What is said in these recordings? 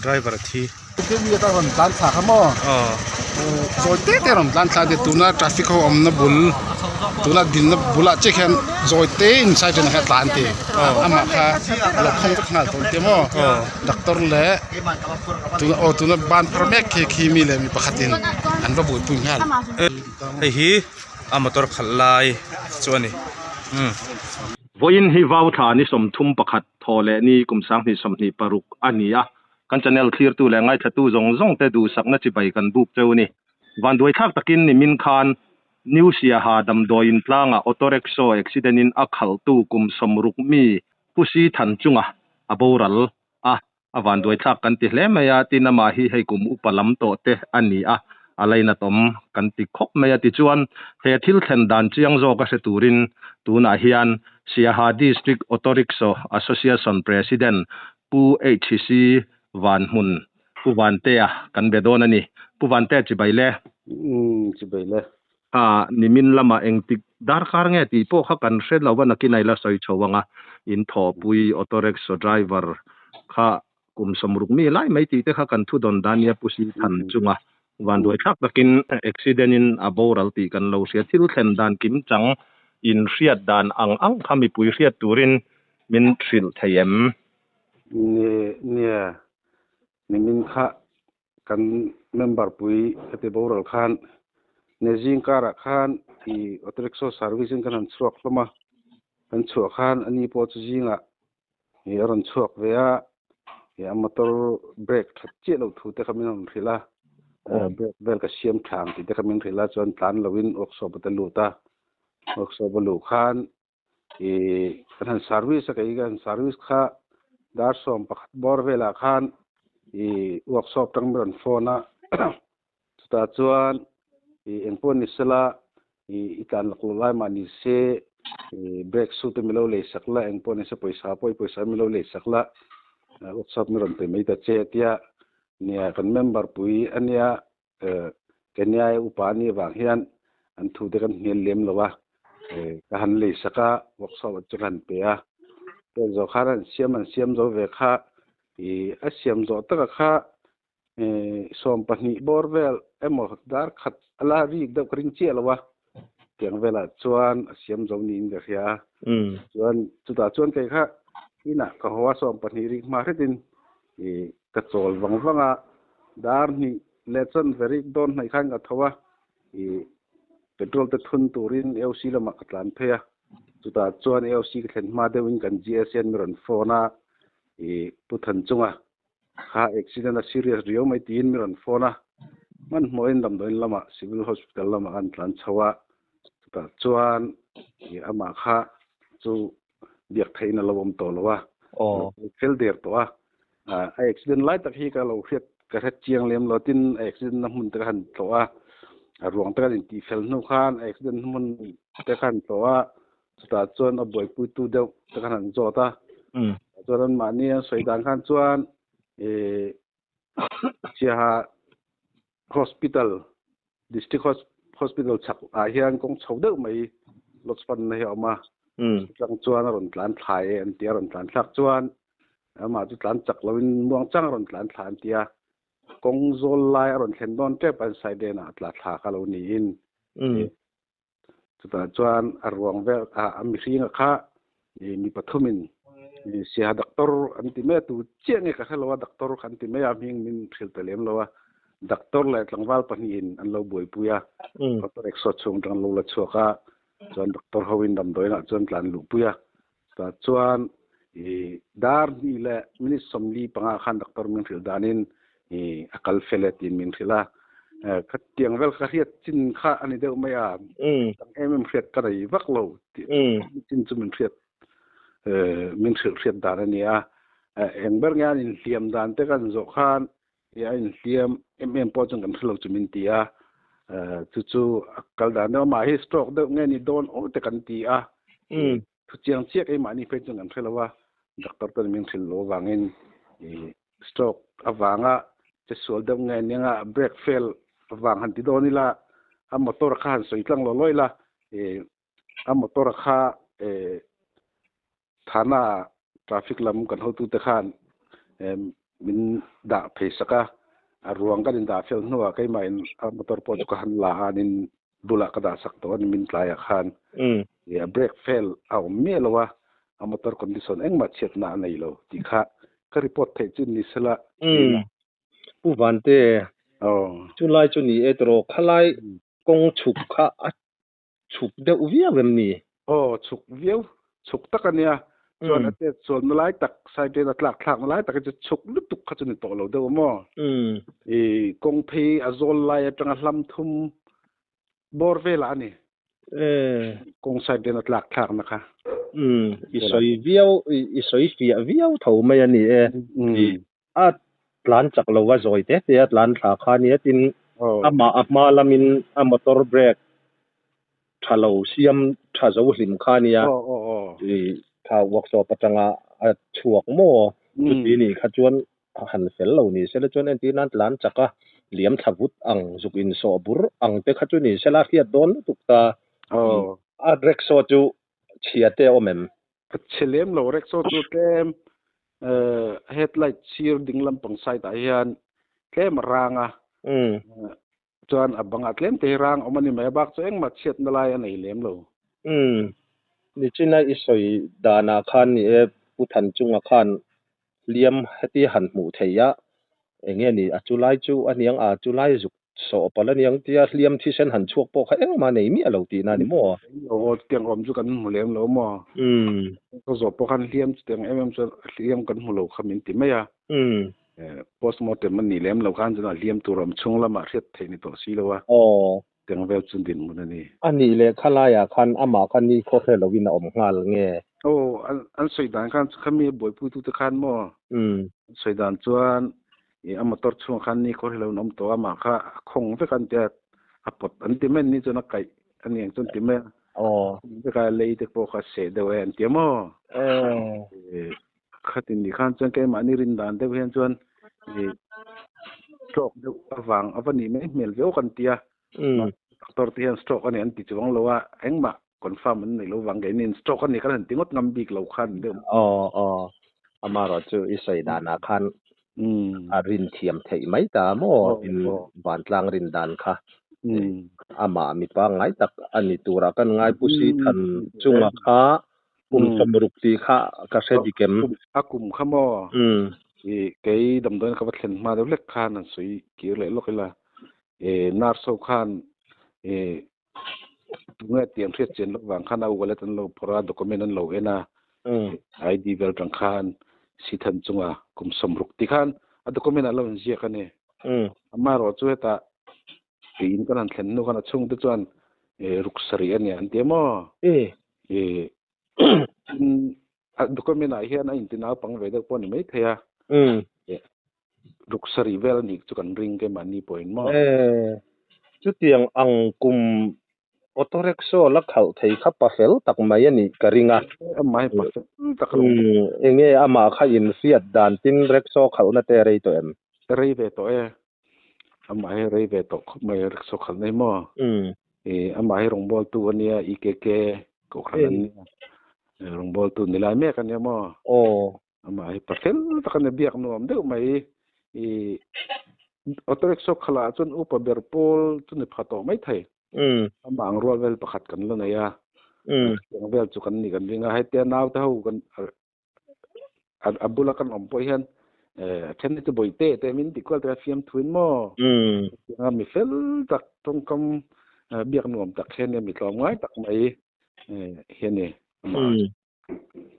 driver a thi. Thil mi ata rawn tlan thla kha maw zawi te te a rawn tlan thla a ni tuna traffic ho awmna bul tuna dinna bulah chiah khian zawi te in side atang hian a tlan ti amah kha a lo khawng vek nghal tawh ang ti maw doctor leh tuna aw tuna ban phar mek khi khi mi leh mi pakhatin an va buaipui nghal. Hei hi a motor khalh lai chu a ni umm. Vawiin hi vau thla ni 31 thaw leh ni kum 2026 a ni a, kan channel thlirtu leh ngaithlatu zawng zawng te duhsakna chibai kan buk cheu a ni. Vanduai thlak takin nimin khan New Siaha damdawi in tlangah auto rickshaw accident in a khalhtu kum 60 mi Pu Si Than chunga a boral a, A vanduai thlak kan ti hle mai a, tin amah hi hei kum upa lam tawh te a ni a, a lainatawm kan ti khawp mai a. Tichuan, he thil thlen dan chiang zawk a hre turin tunah hian Siaha District Auto Rickshaw Association President Pu HC Vanhmun, Pu Vantea kan be dawn a ni. Pu Vantea chibai le. Umm, chibai le. A, nimin lamah engtik darkar nge tih pawh kha kan hre lo a, nakin a ila sawi chho ang a, in thawhpui auto rickshaw driver kha kum 60 mi lai mai tih te kha kan thu dawn dan nia Pu Sithan chunga vanduai thlak takin accident in a boral tih kan lo hria. Thil thlen dan kim chang in hriat dan ang ang kha mipui hriat turin min hrilh thei em? Nia, nimin kha Kan member pui ka ti boral khan ne zing karah khan i auto rickshaw service in kan han chhuak hlawm a, kan chhuah khan ani pawh chu zingah i a rawn chhuak ve a, i a motor brake that chiah loh thu te kha min rawn hrilh a, brake vel ka siam tha ang tih te kha min hrilh a, chuan tlan loin workshop a te lut a, workshop a luh khan i kan han service a kei kan service kha dar 11 bawr velah khan i workshop tang min rawn phone a chutah chuan i engpawh ni sela i i tlan lak loh lai mah ni se i brake shoe te milo lei sak la engpawh ni se pawisa pawh i pawisa milo lei sak la workshop min rawn pe mai ta che tia nia kan member pui ania Kenya upa a nih avang hian an thu te kan hmel lem lo a, ka han lei sak a, workshop ah chu ka han pe a, pek zawh khan an siam an siam zo ve kha, i a siam zawh taka kha 12 bawr vel emaw dar khat a la rik deuh ka ring chiah lo a, tiang velah chuan a siam zo niin ka hria a, chuan chutah chuan kei kha inah ka haw a 12 rik hma hretin i ka chawl vang vang a, dar hnih leh chuan verik dawn hnaih khan ka tho a, i petrol te thun turin AOC lamah ka tlan phei a, chutah chuan AOC ka thlen hma deuhin kan GS hian mi rawn phone a, i Pu Thanchunga kha accident a serious riau mai tiin mi rawn phone a, hmanhmawhin damdawiin lamah Civil Hospital lamah kan tlan chho a, chutah chuan i amah kha chu biak theihin a lo awm tawh lo a, lo fel der tawh a, a accident lai tak hi ka lo hriat ka hre chiang lem lo tin a accident na hmun te ka han tlawh a, a ruang te kan intih fel hnu khan a accident hmun te ka han tlawh a, chutah chuan a buaipuitu deuh te khan han zawt a, chuan anmahni an sawi dan khan chuan ih Siaha Hospital District Hospital chhak ah hian kawng chho deuh mai lodge panna hi a awm a, chutang chuan a rawn tlan thla e an ti a, a rawn tlan thlak chuan amah chu tlan chak loin muang chang a rawn tlan thla an ti a, kawng zawl lai a rawn thlen dawn tep an side enah a tla thla kha lo niin Chutah chuan a ruang vel a a mihringa kha ih mi pathumin ih Siaha doctor an ti mai a, tu chiah nge ka hre lo a, doctor kha an ti mai a, hming min hrilh ta lem lo a, doctor leh tlangval pahnihin an lo buaipui a, auto rickshaw chhung atang an lo la chhuak a, chuan doctor hoin damdawiinah chuan tlan luhpui a, chutah chuan ih dar hnih leh minute 45 khan doctor min hrilh danin ih a kal fel e tiin min hrilh a, khatiang vel ka hriat chin kha a ni deuh mai a, dang em em hriat ka nei vak lo tih chin chu min hriat min hrilh hriat dan a ni a, eng ber nge an inhliam dan te kan zawh khan ih a inhliam em em pawh chuan kan hre lo chu min ti a, chu chu a kal dan deuh amah hi stroke deuh nge ni dawn aw te kan ti a, Thu chiang chiah keimahni phei chuan kan hre lo a, doctor ten min hrilh loh avangin ih stroke avanga che sual deuh nge nia brake fail avang han ti dawn ila a motor kha han sawi tlang lo lawi la ih a motor kha ih thana traffic lam kan hotute khan. Min dah phei sak a, a ruang kan in dah fel hnuah keimah in a motor pawh chu ka han la a, an in bulah ka dah sak tawh a ni min tlaiah khan. I a brake fail a awm miah lo a, a motor condition engmah chhiatna a nei lo tih kha ka report theih chu ni sela tiin a. Pu Vante, chulai chu ni e tawh khalai kawng chhuk kha a chhuk deuh viau em ni? Aw, chhuk viau, chhuk tak a nia. Chuan a chet chuanna lai tak, side a tlak thlakna lai tak hi chu chhuk lutuk kha chu ni tawh lo deuh a maw? I kawng phei a zawl lai atanga hlam thum bawr velah a ni. Kawng side a tlak thlakna kha. I sawi viau, i sawi fiah viau tho mai a ni e. A tlan chak lo a zawi te te a tlan thla kha nia tin amah a hma lamin a motor brake tha lo siam tha zo hlim kha nia i kha workshop atanga a chhuak maw chuti nih kha chuan han fel lo ni sela chuan entir nan tlan chak a liam thla vut ang zuk insawh bur ang te kha chu ni sela hriat dawn lutuk ta a rickshaw chu chhia te a awm em? Ka chhe lem lo rickshaw chu tlem headlight sir ding lampang side ah hian tlem a rang a chuan a bangah tlem te hi rang awm a ni mai a bak chu engmah chhiatna lai a nei lem lo. Nichina i sawi danah khan ni e Pu Thanchunga khan hliam heti han hmuh theih a, enge ni a chu lai chu a niang a chu lai zuk sawh palh a niang tia hliam thisen han chhuak pawh kha engmah nei miah lo tihna a ni maw? Aw chutiang awm chu kan hmu lem lo maw? Ka zawh pawh khan hliam chutiang em em chuan hliam kan hmu lo kha min ti mai a. Postmortem a nih lem lo khan chuan a hliam tur awm chhung lamah hriat theih ni tawh si lo a. Tiang vel chu dinhmun a ni. A nih leh khalaiah khan amah kha ni khaw hre loin a awm nghal nge? Aw, an sawi dan khan khami buaipuitute khan maw? An sawi dan chuan i a motor chhungah khan ni khaw hre loin a awm tawh a, amah kha a khawng vek a an ti a, a pawt an ti mai ni chuan a kaih a ni ang chu an ti mai a. A khawng vek a, lei te pawh kha a seh deuh e an ti a maw? Khatin nih khan chuan keimahni rin dan deuh hian chuan i stroke deuh avang a va nih mai hmel viau kan ti a. Doctor te hian stroke a ni an ti chuang lo a, engmah confirm an nei lo vang keinin stroke a ni kan han ti ngawt ngam bik lo khan deuh. Aw aw, amaherawh chu i sawi danah khan a rin thiam theih mai ta maw tin vantlang rin dan kha amah mi pangngai tak a ni turah kan ngai Pu Sithan chunga kha Kum sawmruk tih kha ka hre dik em? A kum kha maw? I kei damdawiin ka va thlen hma deuh hlek khan an sawi kir leh lawk ila. I nurse ho khan i tunge tih an hriat chian lawk vang khan a wallet an lo phawrh a, document an lo en a, ID vel tang khan Sithan chunga kum 60 tih khan a document ah lo inziak a ni. Amaherawh chu hetah Tiin kan han thlen hnu khan a chhungte chuan ruk sarih a nia an ti a maw? A document ah hian a inti naupang ve deuh pawh a ni maithei a. Ruk sarih vel a nih chu kan ring keimahni pawhin maw? Chutiang ang kum Auto rickshaw la khalh thei kha pa fel tak mai a nih ka ring a. Amah hi pa fel tak a lo ni. Enge amah kha inhriat dan tin rickshaw khalhna te a rei tawh em? Rei ve tawh e. Amah hi rei ve tawh khawp mai rickshaw khalh nei maw? I amah hi rawngbawltu a nia EKK kohhran an nia. Rawngbawltu ni lai mek a nia maw? Amah hi pa fel tak a ni biak nuam deuh mai. I auto rickshaw khalh ah chuan upa ber pawl chu ni pha tawh mai thei. Amah ang rual vel pakhat kan la nei a. Chutiang vel chu kan ni kan ring a. Hetia naute ho kan a bula kan awm pawh hian a then hi chu bawihte te min ti kual te fiam thuin maw a mi fel tak tawngkam biak nuam tak hian mi tlawm ngai tak mai hi a ni.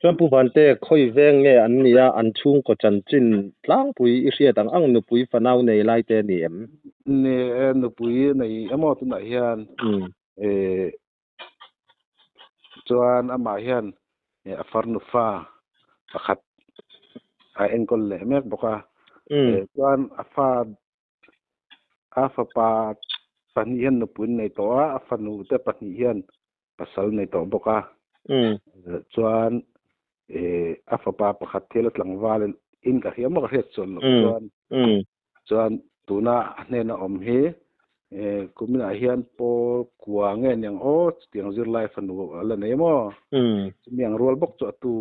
Chuan Pu Vante khawi veng nge an nia an chhungkaw chanchin tlangpui i hriat ang ang nupui fanau nei lai te a ni em? Ni e, nupui nei emaw tunah hian Chuan amah hian a farnu fa pakhat a enkawl leh mek bawk a. Chuan a fa a fapa pahnih hian nupui an nei tawh a, a fanu te pahnih hian pasal nei tawh bawk a. Chuan a fapa pakhat thil a tlangval in ka hria maw ka hriat chuan loh chuan Chuan tuna a hnena awm hi kuminah hian Paul kua nge niang aw chutiang zirlai fanu a la nei maw? Chumi ang rual bawk chu a tu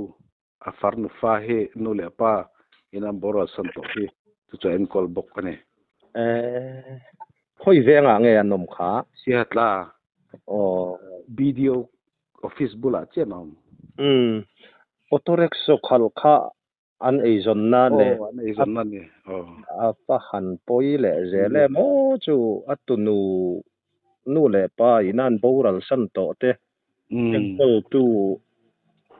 a farnu fa hi nu leh pa in an boral san tawh hi. Chu chu a enkawl bawk a ni. Eh, khawi vengah nge an awm kha? Siahatla. Aw. BDO office bulah chiah an awm. Umm, auto rickshaw khalh kha an eizawnna leh. Aw, an eizawnna a ni. Aw. A va han pawi leh zel em aw chu a tunu nu leh pa ina an boral san tawh te enkawltu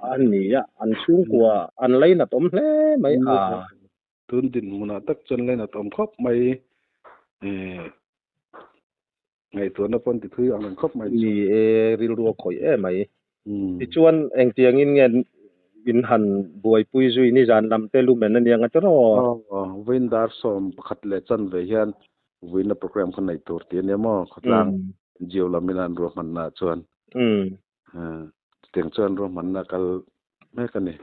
a ni a, an chhungkua an lainat awm hle mai a. Tun dinhmunah tak chuan lainat awm khawp mai. Ngaihtuahna pawh an ti thui ang reng khawp mai chu. Ni e, rilru a khawih em mai. Tichuan engtiangin nge in han buaipui zui nizan lam te lumen a nia nga tiraw? Aw, vawiin dar 11 leh chanve hian vuina program kha neih tur tih a nia maw? Khawtlang NGO lam ina an ruahmanna ah chuan. Chutiang chuan ruahmanna a kal mek a ni.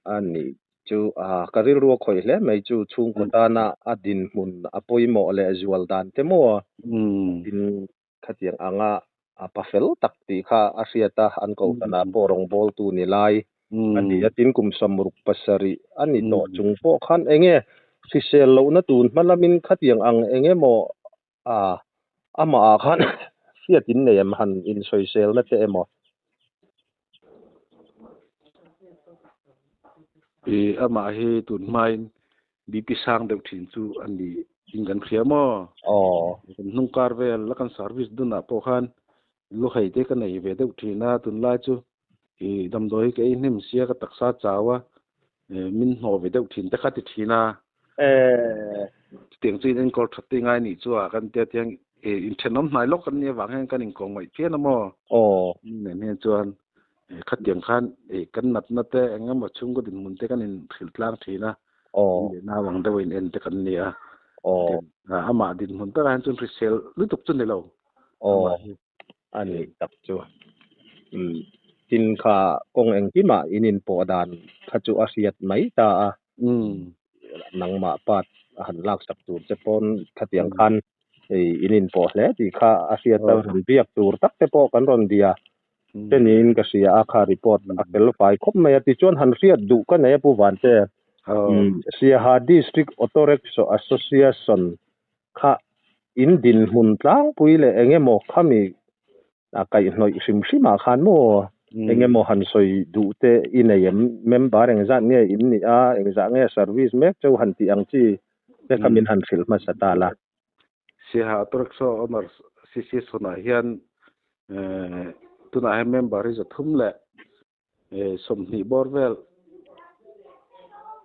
A ni chu a ka rilru a khawih hle mai chu chhungkaw tana a dinhmun a pawimawh leh zual dan te maw tin khatiang anga a pa fel tak tih kha a hriat a, an kohhranah pawh rawngbawltu ni lai a ni a, tin kum 67 a ni tawh chung pawh khan enge hrisel lohna tun hma lamin khatiang ang enge maw a amah ah khan hriat in nei em han insawiselna te emaw? I amah hi tun hmain BP sang deuh thin chu a ni in kan hria maw? Aw. Kan hnung kar vel a kan service dunah pawh khan luhei te ka nei ve deuh thin a, tunlai chu i damdawi hi ka ei hnem sia ka taksa chau a, min hnawh ve deuh thin te kha ti thin a. Chutiang chu in enkawl that te ngai nih chu a kan tia tiang inthenawm hnai lawk kan nih avang hian kan inkawm ngaih phian a maw? Aw. Nen hian chuan khatiang khan kan natna te eng emaw chhungkaw dinhmun te kan inhrilh tlang thin a. Aw. In leh nau ang deuh a in en te kan ni a. Aw. Amah dinhmun takah hian chuan hrisel lutuk chu ni lo. Aw. A ni tak chu. Umm tin kha kawng engkimah in inpawh dan kha chu a hriat mai ta a. Nangmah part a han laksak tur che pawn khatiang khan in inpawh hle tih kha a hriat a, rawn biak tur tak te pawh kan rawn bia che niin ka hria a, kha report a fel fai khawp mai a. Tichuan han hriat duh ka nei a Pu Vante. Siaha District Auto Rickshaw Association kha in dinhmun tlangpui leh eng emaw khami a kaihhnawih hrim hrim ah khan maw eng emaw han sawi duh te i nei em? Member engzat nge in nih a, engzah nge service mek cheu han tih ang chi te kha min han hrilh hmasa ta la. Siaha Auto Rickshaw Owners Association ah hian tunah hian member hi 300 leh 20 bawr vel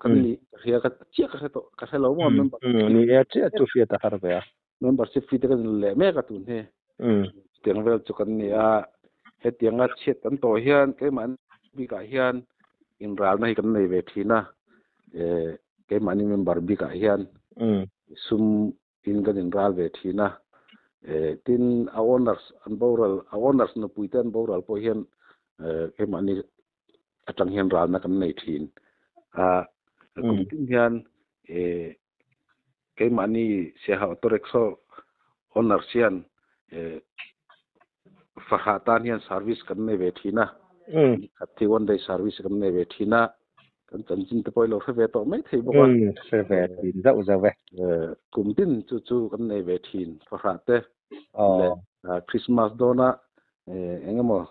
kan ni ka hria ka chiah ka hre tawh ka hre lo maw member ni e chiah chu hriat a har ve a membership fee te kan leh mek a tun hi chutiang vel chu kan ni a hetianga chhiat kan tawh hian keimah bikah hian inralna hi kan nei ve thin a keimahni member bikah hian sum in kan inral ve thin a, tin a owners an boral a owners nupui te an boral pawh hian keimahni atang hian ralna kan nei thin a, kum tin hian keimahni Siaha Auto Rickshaw owners hian fahrah tan hian service kan nei ve thin a, nikhat hi one day service kan nei ve thin a, kan chanchin te pawh i lo hre ve tawh mai thei bawk a. Hre ve thin zauh zauh e. Kum tin chu chu kan nei ve thin fahrah te leh Christmas dawna eng emaw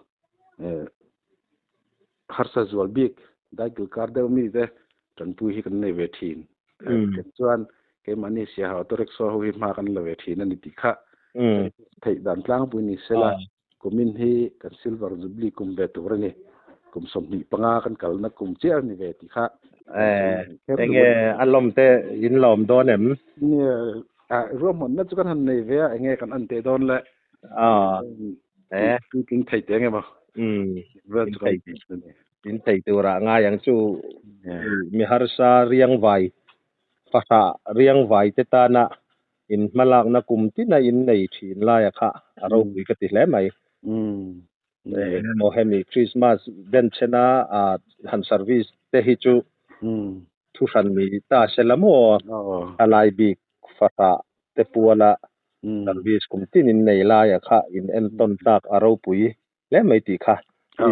harsa zual bik daikil kar deuh mi te tanpui hi kan nei ve thin. Chuan keimahni Siaha Auto Rickshaw ho hi hma kan la ve thin a ni tih kha theih dan tlangpui ni sela kumin hi kan Silver Jubilee kum ve tur a ni. Kum 25 kan kalna kum chiah a ni ve tih kha. Enge a lawm te in lawm dawn em? Ruahmanna chu kan han nei ve a, enge kan an teh dawn le? Tling thei teh enge maw? Vel chu kan In thei turah ngai ang chu mi harsa riangvai fahrah riangvai te tana in hmalakna kum tina in nei thin laia kha a ropui ka ti hle mai. Engemaw hemi Christmas benchena han service te hi chu thu hran mi ta se la maw a lai bik fahrah te puala service kum tin in nei laia kha in entawn tlak a ropui hle mai tih kha.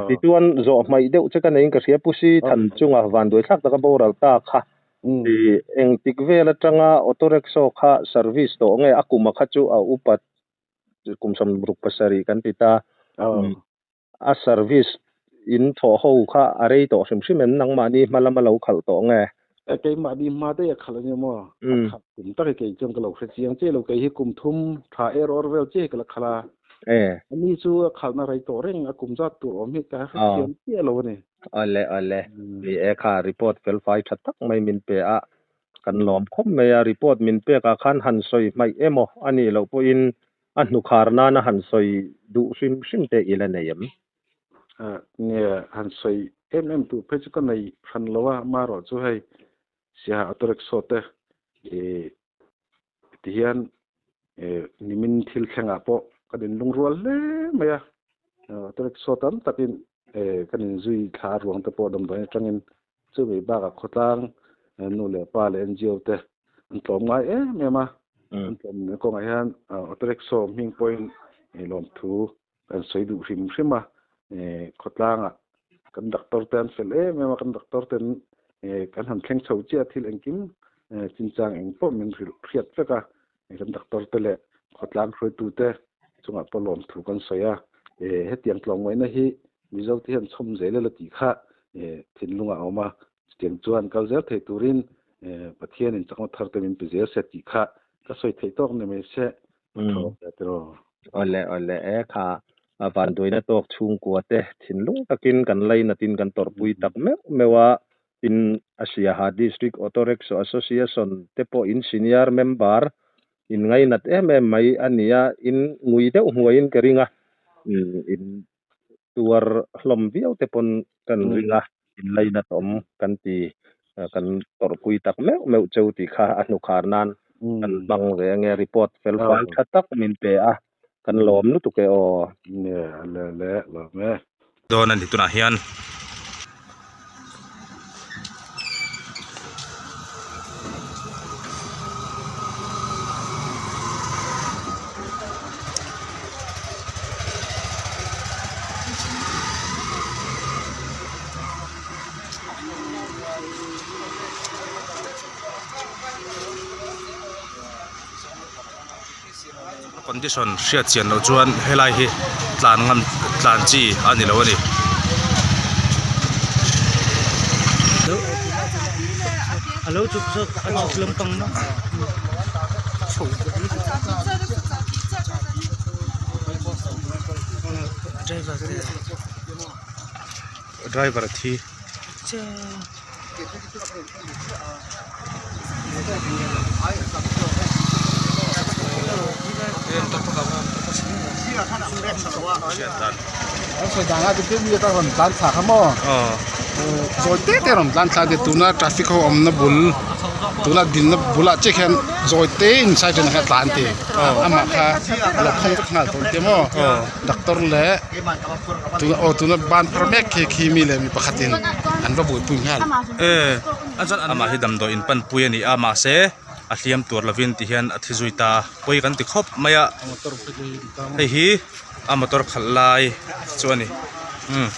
Tichuan zawh hmaih deuh che ka neiin ka hria Pu Si Than chunga vanduai thlak taka boral ta kha. I eng tik vel atanga auto rickshaw kha service tawh nge a kuma kha chu a upat kum 67 kan ti ta. A service in thaw ho kha a rei tawh hrim hrim em nangmahni hma lama lo khalh tawh nge? Keimahni hma daih a khalh a nia maw? A khalh kum tak hi kei chuan ka lo hre chiang chiah lo. Kei hi kum thum tha er awr vel chiah hi ka la khalh a. Ani chu a khalhna rei tawh reng a kum zat tur awm hi ka hre thiam chiah lo a ni. Awle awle. Ni e kha report fel fai tha tak mai min pe a. Kan lawm khawp mai a. Report min pek ah khan han sawi hmaih emaw a nih loh pawhin a hnukhar nana han sawi duh hrim hrim te i la nei em? Nge han sawi em em tur phei chu ka nei hran lo a, amaherawh chu hei Siaha Auto Rickshaw te ti hian nimin thil thlengah pawh kan inlungrual hle mai a, Auto Rickshaw tam takin kan inzui thla ruang te pawh damdawiin atangin chumi bakah khawtlang nu leh pa leh NGO te an tlawm ngai em em a, an tlawm kawngah hian Auto Rickshaw hming pawhin lawmthu kan sawi duh hrim hrim a, khawtlangah kan doctor te an fel em em a, kan doctor ten kan han thleng chho chiah a thil engkim chinchang eng pawh min hrilh hriat vek a, kan doctor te leh khawtlang hruaitu te chungah pawh lawmthu kan sawi a, hetiang tlawmngaihna hi Mizo te hian chhawm zel ila tih kha thinlungah a awm a, chutiang chuan kal zel thei turin Pathianin chakna thar te min pe zel se tih kha ka sawi theih tawk ni mai se. Awle awle e kha a vanduaina tawk chhungkua te thinlung takin kan lainatin kan tawrhpui tak meuh meuh a, tin a Siaha District Auto Rickshaw Association te pawh in senior member in ngainat em em mai a ni a, in ngui deuh hnuaiin ka ring a, in tuar hlawm viau te pawn kan ring a, in lainat awm kan ti kan tawrhpui tak meuh meuh cheu tih kha a hnukhar nan kan hmang ve ange report fel fai tha tak min pe a, kan lawm lutuk e aw. Nge le le lawm e. Dawn a ni tunah hian. Condition hriat chian loh chuan helai hi tlan ngam tlan chi a ni lo a ni. Driver thi. Zawi te te rawn tlan thla a tuna traffic ho awmna bul tuna dinna bulah chiah khian zawi te in side atang hian a tlan ti amah kha a lo khawng vek nghal tawh ang ti maw doctor leh tuna aw tuna ban phar mek khi khi mi leh mi pakhatin an va buaipui nghal. Amah hi damdawi in panpui a ni a mahse a hliam tur lovin ti hian a thi zui ta a pawi kan ti khawp mai a hei hi a motor khalh lai chu a ni umm.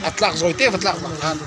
A tlak zawi te va tlak vang khan.